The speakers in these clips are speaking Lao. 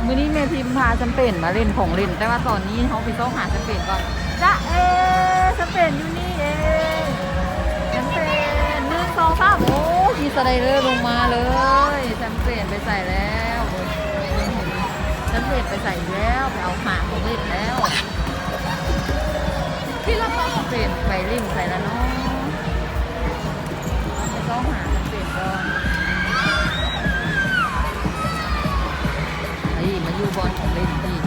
ມື້ນີ້ແມ່ພິມພາແຊມເປນມາຫຼິ້ນຂອງຫຼິ້ນ, ແຕ່ວ່າຕອນນີ້ເຮົາໄປຊອກຫາແຊມເປນກ່ອນ. ຈະເອ ແຊມເປນຢູ່ນີ້ເອງ. ແຊມເປນ ໜຶ່ງ ສອງ ສາມ ໂອ້ ຂີ່ສະໄລເດີລົງມາເລີຍ. ແຊມເປນໄປໃສແລ້ວ? ແຊມເປນໄປໃສອີກແລ້ວ? ໄປເອົາຫາຂອງຫຼິ້ນແລ້ວ. ແຊມເປນໄປຫຼິ້ນໃສລະເນາະ? ໄປຊອກຫາແຊມເປນກ່ອນ. ເອີຍ ມາຢູ່ບ່ອນຂອງຫຼິ້ນອີກ.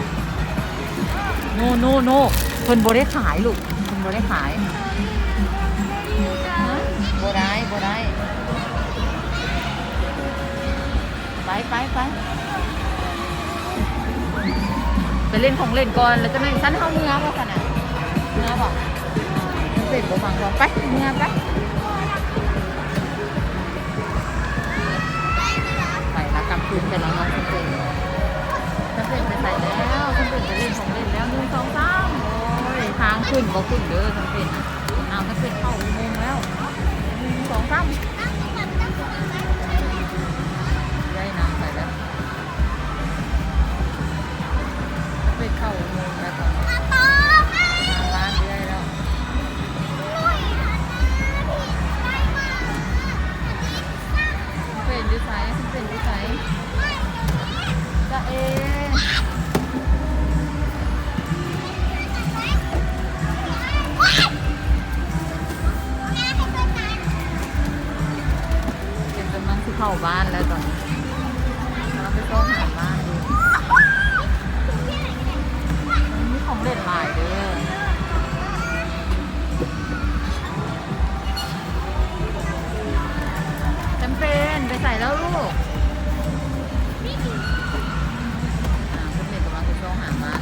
ໂນ ໂນ ໂນ ເພິ່ນບໍ່ໄດ້ຂາຍລູກ, ເພິ່ນບໍ່ໄດ້ຂາຍ. ຮະ? ບໍ່ໄດ້ ບໍ່ໄດ້. ໄປ ໄປ ໄປ ໄປຫຼິ້ນຂອງຫຼິ້ນກ່ອນ ແລ້ວຈັ່ງໃດ? ຊັ້ນເຮົາເມືອບໍ່ຊັ້ນນະ? ເມືອບໍ່? ມັນເປັນບໍ່ຟັງກ່ອນ. ໄປ ເມືອໄປ. ໄປລະ ກັບຄືນໄປແລ້ວເນາະ. ແຊມເປນ ແຊມເປນໄປໃສແລ້ວ? ແຊມເປນໄປຫຼິ້ນຂອງຫຼິ້ນແລ້ວ. ໜຶ່ງ ສອງ ສາມ ໂອ້ຍ ທາງຂຶ້ນບໍ່ຂຶ້ນເດີ ແຊມເປນນະ. ອ້າວ ແຊມເປນເຂົ້າອຸໂມງແລ້ວ. ໜຶ່ງ ສອງ ສາມ ເອື້ອຍນຳໄປແລ້ວ. ໄປເຂົ້າໂຮງແລ້ວຕອນນີ້ ມາບ້ານເອື້ອຍແລ້ວ. ເປັນຢູ່ໃສ? ເປັນຢູ່ໃສ? ຈະເອ. ເປັນກຳລັງຊິເຂົ້າບ້ານແລ້ວຕອນນີ້ ກຳລັງໄປຊອກຫາບ້ານຢູ່. ມີຂອງເຫຼັ້ນຫຼາຍເດີ. ແຊມເປນໄປໃສແລ້ວລູກ? ອ່າ ເພິ່ນກຳລັງຊິຊອກຫາບ້ານ.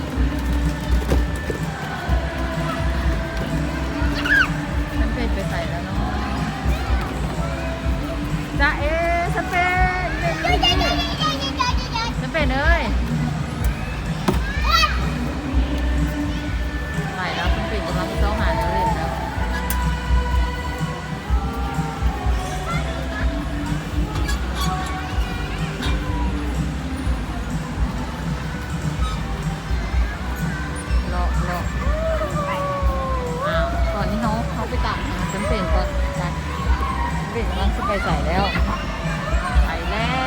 ແຊມເປນໄປໃສແລ້ວເນາະ? ຈະເອ ແຊມເປນ ແຊມເປນເອີຍ. ໄປແລ້ວ ເພິ່ນກຳລັງຊອກຫາແນວຫຼິ້ນແລ້ວ. ເລາະ ເລາະ. ອ້າວ ຕອນນີ້ເຮົາ ເຮົາໄປຕາມຫາແຊມເປນກ່ອນ. ໄປ ແຊມເປນກຳລັງຊິໄປໃສແລ້ວ? ໄປແລ້ວ.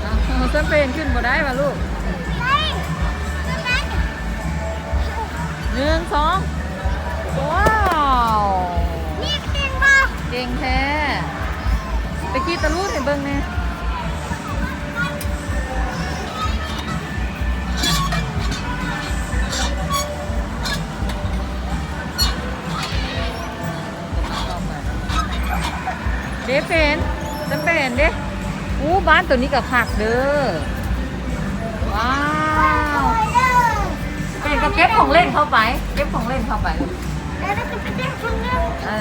ອ້າວ ແຊມເປນຂຶ້ນບໍ່ໄດ້ຫວາລູກ? ໜຶ່ງ ສອງ ວ້າວ ເກັ່ງແທ້. ໄປຂີ່ຕະລູດໃຫ້ເບິ່ງແດ່. ເດເປັນ ຈຳເປັນເດ້. ອູ້ ບ້ານໂຕນີ້ກໍຄັກເດີ. ວ້າວ ເປັນກໍເກັບຂອງເຫຼັ້ນເຂົ້າໄປ ເກັບຂອງເຫຼັ້ນເຂົ້າໄປ. ເອີ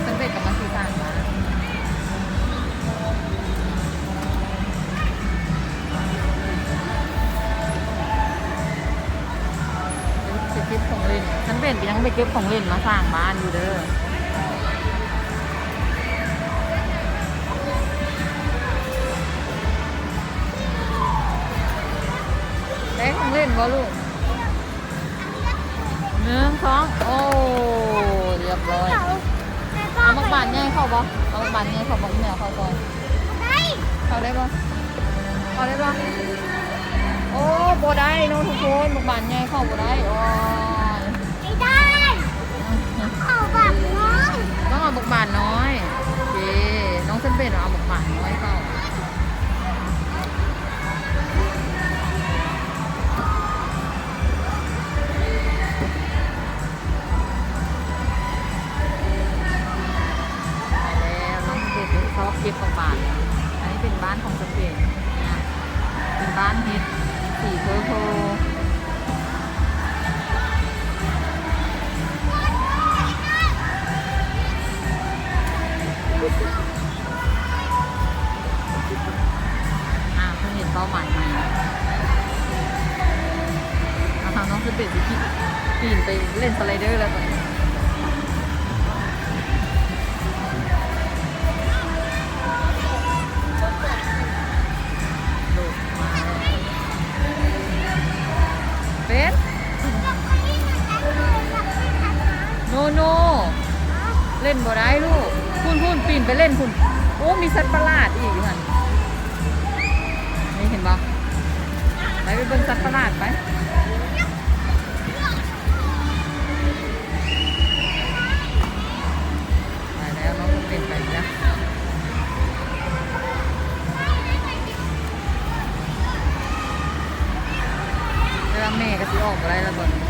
ສຳເລັດກໍມາຄືສ້າງບ້ານ. ໄປເກັບຂອງເຫຼັ້ນ ຈຳເປັນກໍຍັງໄປເກັບຂອງເຫຼັ້ນມາສ້າງບ້ານຢູ່ເດີ. ໄດ້ຂອງເຫຼັ້ນບໍ່ລູກ? ໜຶ່ງ ສອງ ໂອ້ ລຽບຮ້ອຍ. ເອົາໝາກບານໃຫຍ່ເຂົ້າບໍ່? ເອົາໝາກບານໃຫຍ່ເຂົ້າບໍ່? ແມ່ເອົາເຂົ້າກ່ອນ. ເຂົ້າໄດ້ບໍ່? ເຂົ້າໄດ້ບໍ່? ໂອ້ ບໍ່ໄດ້ເນາະທຸກຄົນ ໝາກບານໃຫຍ່ເຂົ້າບໍ່ໄດ້. ໂອ້ຍ ໄດ້ ເອົາບັກນ້ອຍ ຕ້ອງເອົາບັກບານນ້ອຍ. ໂອເຄ ນ້ອງເຊນເປັນເອົາບັກບານນ້ອຍເຂົ້າ. ເ ໂອ້ ອ່າ ເພິ່ນເຫັນເປົ້າໝາຍໃໝ່ແລ້ວ. ອ່າ ນ້ອງສະເປນຊິ ປີນໄປຫຼິ້ນສະໄລເດີແລ້ວຕອນນີ້. ໂດດມາແລ້ວ ເປັນ ໂນໂນ ເລ່ນບໍ່ໄດ້ລູກ. ພຸ້ນໆ ປີນໄປເລ່ນພຸ້ນ. ໂອ້ ມີສັດປະຫຼາດອີກຢູ່ຫັ້ນ ນີ້ເຫັນບໍ່? ໄປ ໄປເບິ່ງສັດປະຫຼາດໄປ. ໄປແລ້ວ ນ້ອງເປັນໄປແລ້ວ ແຕ່ວ່າແມ່ກໍຊິອອກບໍ່ໄດ້ແລ້ວຕອນນີ້.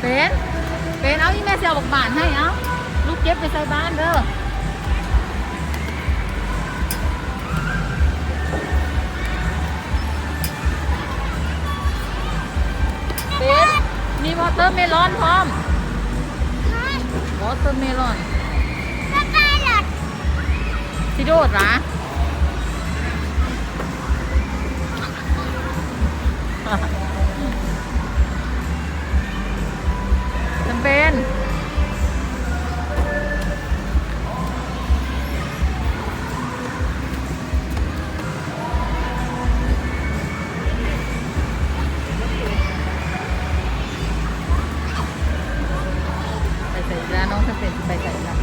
ເປັນ ເປັນ ເອົາ ອີ່ແມ່ຊິເອົາບັກບານໃຫ້ ເອົາ ລູກເກັບໄປໃສ່ບ້ານເດີ. ເປັນ ມີວອເຕີເມລອນພ້ອມ ວອເຕີເມລອນ ຊິໂດດຫວາ? ຈຳເປັນ ໄປໃສອີກລະ? ນ້ອງຈຳເປັນຊິໄປໃສອີກລະ?